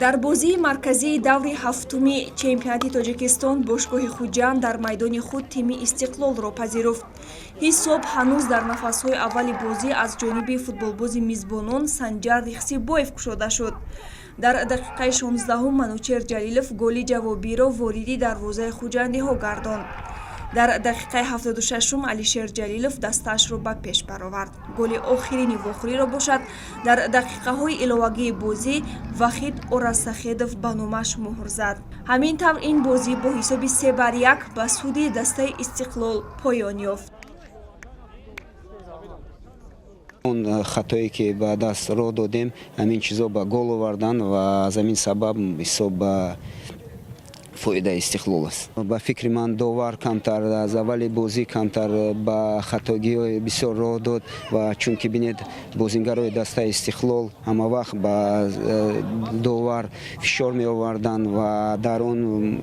Дар бозии марказии даври ҳафтуми чемпионати Тоҷикистон бошгоҳи Хуҷанд дар майдони худ тими Истиқлолро пазируфт. Ҳисоб ҳанӯз дар нафасҳои аввали бозӣ аз ҷониби футболбози мизбонон Санҷар Рихсибоев кушода шуд. Дар дақиқаи 16-ум Манучер Ҷалилов голи ҷавобиро вориди дарвозаи хуҷандиҳо гардонд. Дар дақиқаи 76-ум Алишер Ҷалилов дастаашро ба пеш баровард. Голи охирини вохӯриро бошад, дар дақиқаҳои иловагии бозӣ Вахид Оразсахедов ба номаш муҳр зад. Ҳамин тавр, ин бозӣ бо ҳисоби 3-1 ба суди дастаи Истиқлол поён ёфт. Он хатое, ки ба даст роҳ додем, ҳамин чизо ба гол овардан ва аз ҳамин сабаб ҳисоб ба фоидаи Истиқлол аст. Ба фикри ман, довар камтар аз аввали бозӣ камтар ба хатогиҳои бисёр роҳ дод ва чунки бинед, бозингарои дастаи Истиқлол ҳама вақт ба довар фишор меоварданд ва дар он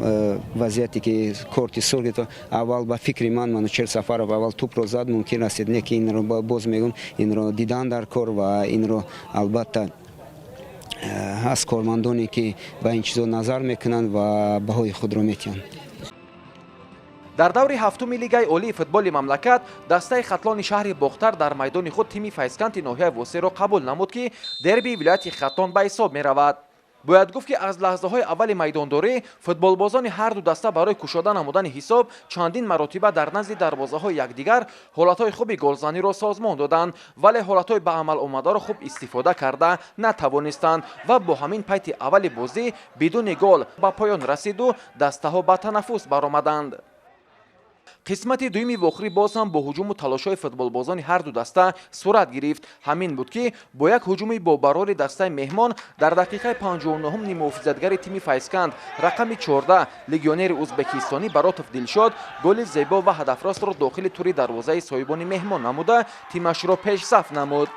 вазъияте, ки корти сурх гирифт, аввал, ба фикри ман, Манучер Сафаров аввал тӯпро зад, мумкин расид, не ки инро боз мегӯм, инро дидан дар кор ва инро албатта ҳаст кормандоне, ки ба ин чизо назар мекунанд ва баҳои худро метиҳанд. Дар даври ҳафтуми Лигаи олии футболи мамлакат дастаи Хатлони шаҳри Бохтар дар майдони худ тими Файзканти ноҳияи Восеро қабул намуд, ки дербии вилояти Хатлон ба ҳисоб меравад. Бояд гуфт, ки аз лаҳзаҳои аввали майдондорӣ футболбозони ҳарду даста барои кушода намудани ҳисоб чандин маротиба дар назди дарвозаҳои якдигар ҳолатҳои хуби голзаниро созмон доданд, вале ҳолатҳои ба амал омадаро хуб истифода карда натавонистанд ва бо ҳамин пайти аввали бозӣ бидуни гол ба поён расиду дастаҳо ба танаффус баромаданд. Қисмати дуюми вохӯрӣ боз ҳам бо ҳуҷуму талошҳои футболбозони ҳарду даста сурат гирифт. Ҳамин буд, ки бо як ҳуҷуми бобарори дастаи меҳмон дар дақиқаи 59-ум ниммуҳофизатгари тими Файзканд, рақами 14, легионери узбекистонӣ Баротов Дилшод голи зебо ва ҳадафростро дохили тури дарвозаи соҳибони меҳмон намуда, тимашро пешсаф намуд.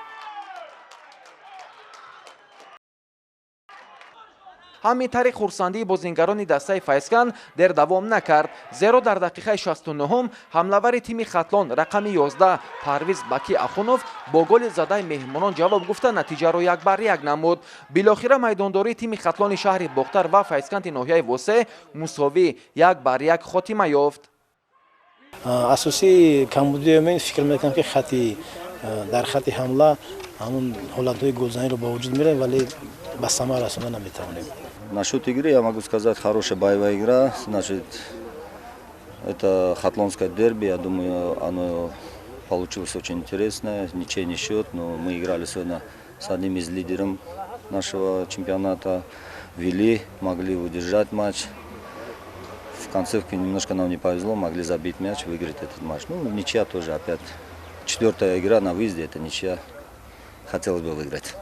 Ҳамин тариқ, хурсандии бозингарони дастаи Файзканд дер давом накард, зеро дар дақиқаи 69-ум ҳамлавари тими Хатлон, рақами 11, Парвиз Баки Ахунов бо голи задаи меҳмонон ҷавоб гуфта, натиҷаро 1-1 намуд. Билохира майдондории тими Хатлони шаҳри Бохтар ва Файзканти ноҳияи Восе мусовӣ 1-1 хотима ёфт. Асосии камбудии мен, фикр мекунам, ки хати дар хати ҳамла ҳамун ҳолатҳои голзаниро ба вуҷуд меорем, вале ба самар расонда наметавонем. Насчет игры я могу сказать, хорошая боевая игра. Значит, это хатлонское дерби, я думаю, оно получилось очень интересное, ничейный счет, но мы играли сегодня с одним из лидеров нашего чемпионата, вели, могли удержать матч. В концовке немножко нам не повезло, могли забить мяч, выиграть этот матч. Ну, ничья тоже опять. Четвертая игра на выезде, это ничья. Хотелось бы выиграть.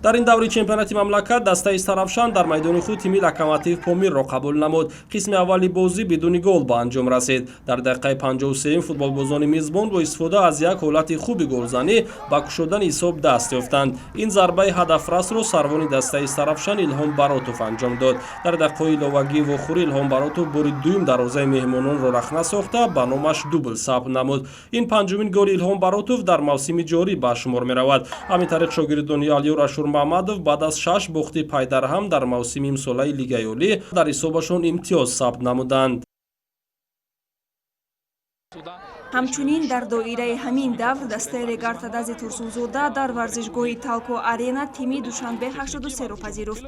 Дар ин даври чемпионати мамлакат дастаи Истаравшан дар майдони худ тими Локомотив Помирро қабул намуд. Қисми аввали бозӣ бидуни гол ба анҷом расид. Дар дақиқаи 53 футболбозони мизбон бо истифода аз як ҳолати хуби голзанӣ ба кушодани ҳисоб даст ёфтанд. Ин зарбаи ҳадафрасро сарвони дастаи Истаравшан Илҳом Баротов анҷом дод. Дар дақиқаҳои иловагии вохӯрӣ Илҳом Баротов бори дуюм дарвозаи меҳмононро рахна сохта, ба номаш дубл сабт намуд. Ин панҷумин голи Илҳом Баротов дар мавсими ҷорӣ ба шумор меравад. Ҳамин тариқ, шогирдони Алиёр Ашурмаҳмадов баъд аз шаш бохти пайдарҳам дар мавсими имсолаи Лигаи олӣ дар ҳисобашон имтиёз сабт намуданд. Ҳамчунин, дар доираи ҳамин давр дастаи Регар-ТадАЗи Турсунзода дар варзишгоҳи Талко Арена тими Душанбе 83-ро пазируфт.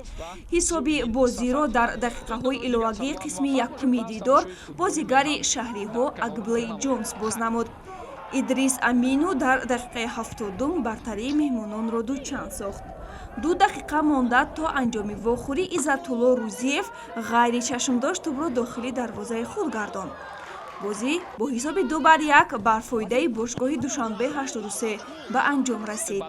Ҳисоби бозиро дар дақиқаҳои иловагии қисми якуми дидор бозигари шаҳриҳо Агблей Ҷонс боз намуд. Идрис Амину дар дақиқаи 70-ум бартарии меҳмононро дучанд сохт. 2 дақиқа монда то анҷоми вохӯрӣ Иззатулло Рӯзиев ғайричашмдошт тӯбро дохили дарвозаи худ гардонд. Бозӣ бо ҳисоби 2-1 бар фоидаи бошгоҳи Душанбе 83 ба анҷом расид.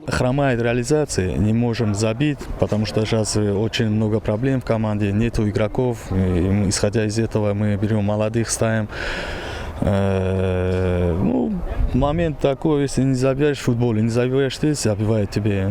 Хромает реализация, не можем забить, потому что сейчас очень много проблем в команде, нету игроков. И, исходя из этого, мы берем молодых, ставим. Ну, момент такой, если не забиваешь в футболе, не забиваешь ты, забивает тебе.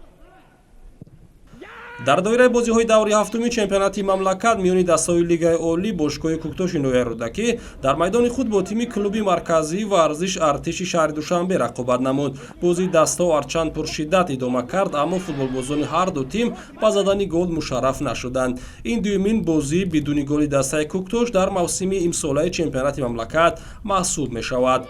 Дар доираи бозиҳои даври ҳафтуми чемпионати мамлакат миёни дастаҳои Лигаи олӣ, бошгоҳи Кӯктоши ноҳияи Рӯдакӣ дар майдони худ бо тими клуби марказии варзиш Артиши шаҳри Душанбе рақобат намуд. Бозии дастаҳо ҳарчанд пуршиддат идома кард, аммо футболбозони ҳар ду тим ба задани гол мушарраф нашуданд. Ин дуюмин бозии бидуни голи дастаи Кӯктош дар мавсими имсолаи чемпионати мамлакат маҳсуб мешавад.